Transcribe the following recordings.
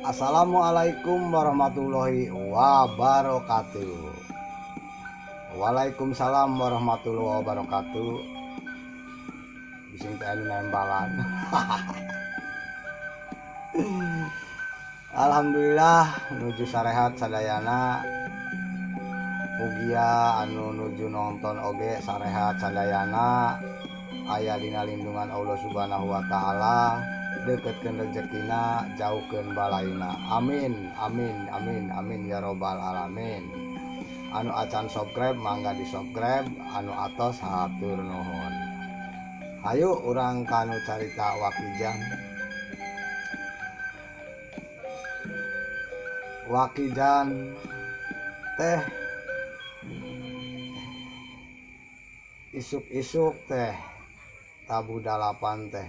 Assalamualaikum warahmatullahi wabarakatuh. Waalaikumsalam warahmatullahi wabarakatuh. Bising teh anu nembalan. Alhamdulillah nuju sarehat sadayana. Mugia anu nuju nonton oge sarehat sadayana. Aya dina lindungan Allah Subhanahu wa taala. Deketkeun rezekina, jauhkeun balaina. Amin amin amin amin ya robbal alamin. Anu acan subscribe mangga di subscribe, anu atos hatur nuhun. Hayu urang kanu carita Wakijan. Wakijan teh isuk-isuk teh tabuh dalapan teh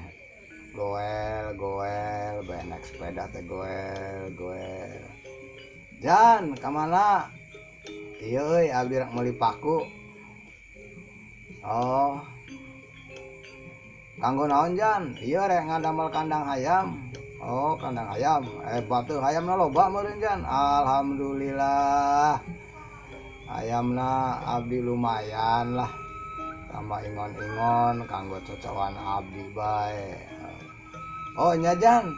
goel goel bae naik sepeda teh goel goel. Jan ka mana? Ieu euy abdi rek meuli paku. Oh. Kanggo naon Jan? Ieu rek ngadamel kandang ayam. Oh, kandang ayam. Hebat tuh hayamna loba meureun Jan. Alhamdulillah. Ayamna abdi lumayan lah. Tambah ingon-ingon kanggo cocokan abdi bae. Oh nya Jan,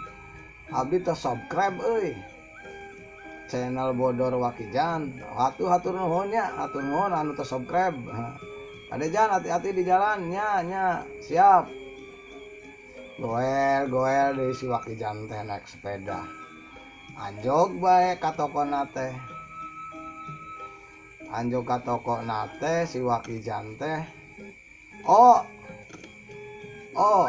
abdi teh subscribe euy channel Bodor Wakijan. Atuh hatur nuhun nya, hatur nuhun anu teh subscribe. Ade Jan, hati-hati di jalan nya, nya, siap. Goel goel deui si Wakijan teh naik sepeda. Anjog bae ka tokona teh. Anjog ka tokona teh si Wakijan teh. Oh. Oh.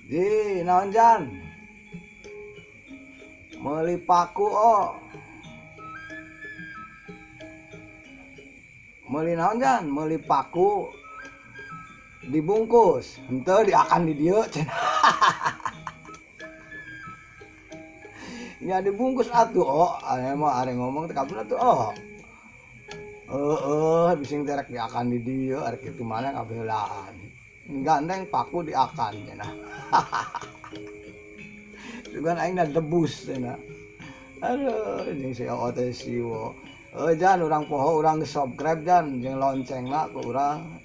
Di naon Jan? Meuli paku oh. Meuli naon Jan? Meuli paku dibungkus. Henteu diakan di dieu cenah. Nya dibungkus atuh oh. Aya mah are ngomong teh kabeh atuh oh. Heeh, bising teh rek diakan di dieu arek kitu mana kabeheulaan. Gandeng paku diakan cenah. Sugan aing da debus cenah. Aduh, jeung si Oo teh siwo. Heuh Jan, urang poho urang subscribe Jan, jeung loncengna ku urang.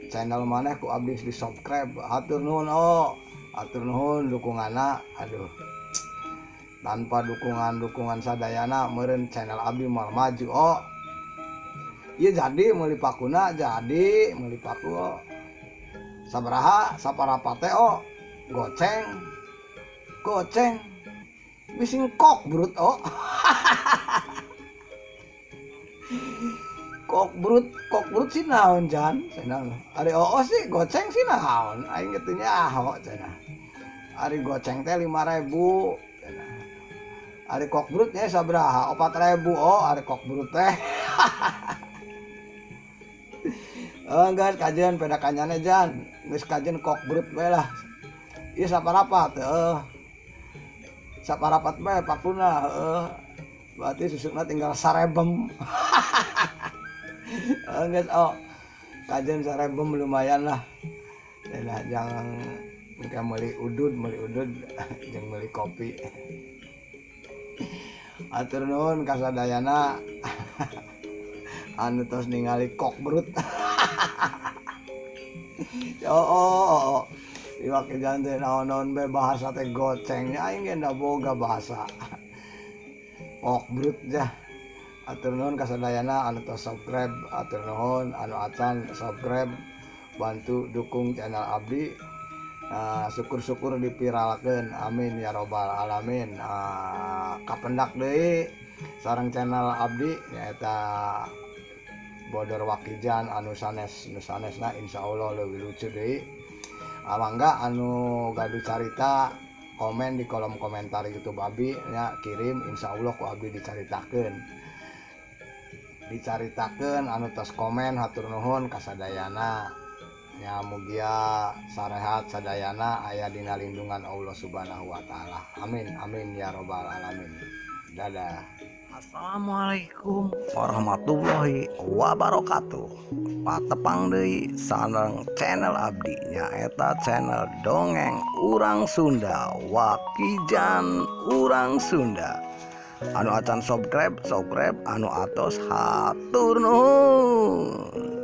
Channel maneh ku abdi di subscribe. Hatur nuhun oh. Hatur nuhun dukunganna. Aduh. Tanpa dukungan-dukungan sadayana meureun channel abdi moal maju oh. Ieu jadi meuli pakuna jadi meuli paku oh. Sabaraha saparapate oh. Goceng. Goceng. Bising kok brut oh. Kok brut sih naon Jan? Cenah. Ari oo sih goceng sih naon? Aing kitu nyaho cenah. Ari goceng teh 5.000 cenah. Ari kok brut nya sabaraha? 4.000 oh ari kok brut teh. Enggak kajian peda kanyane Jan. Geus kajian kok brut bae lah. Ieu saparapat heuh. Saparapat bae pakuna heuh. Berarti susukna tinggal sarebem. Geus oh. Kajian sarebem lumayan lah. Lah jangan engke meuli udud jeung meuli kopi. Atur nuhun ka sadayana anu tos ningali kok brut. Oh, iwak Jan teh naon-naon bae bahasa teh goceng nya aing ge da boga bahasa. Kok brut jah. Atur nuhun ka sadayana anu tos subscribe, atur nuhun anu acan subscribe, bantu dukung channel abdi. Syukur-syukur dipiralkeun, amin ya robbal alamin. Kapendak deui sareng channel abdi nyaeta Bodor Wakijan anu sanes nu sanesna insyaallah leuwih lucu deui. Mangga anu gaduh carita komen di kolom komentar YouTube abdi nya, kirim insyaallah ku abdi dicaritakeun. Dicaritakeun anu tos komen hatur nuhun kasadayana. Nya mugia sarehat sadayana aya dina lindungan Allah Subhanahu wa taala. Amin amin ya robbal alamin. Dadah. Assalamualaikum warahmatullahi wabarakatuh. Patepang deui sareng channel abdi, nyaeta channel Dongeng Urang Sunda, Wakijan Urang Sunda. Anu acan subscribe, subscribe, anu atos hatur nuhun.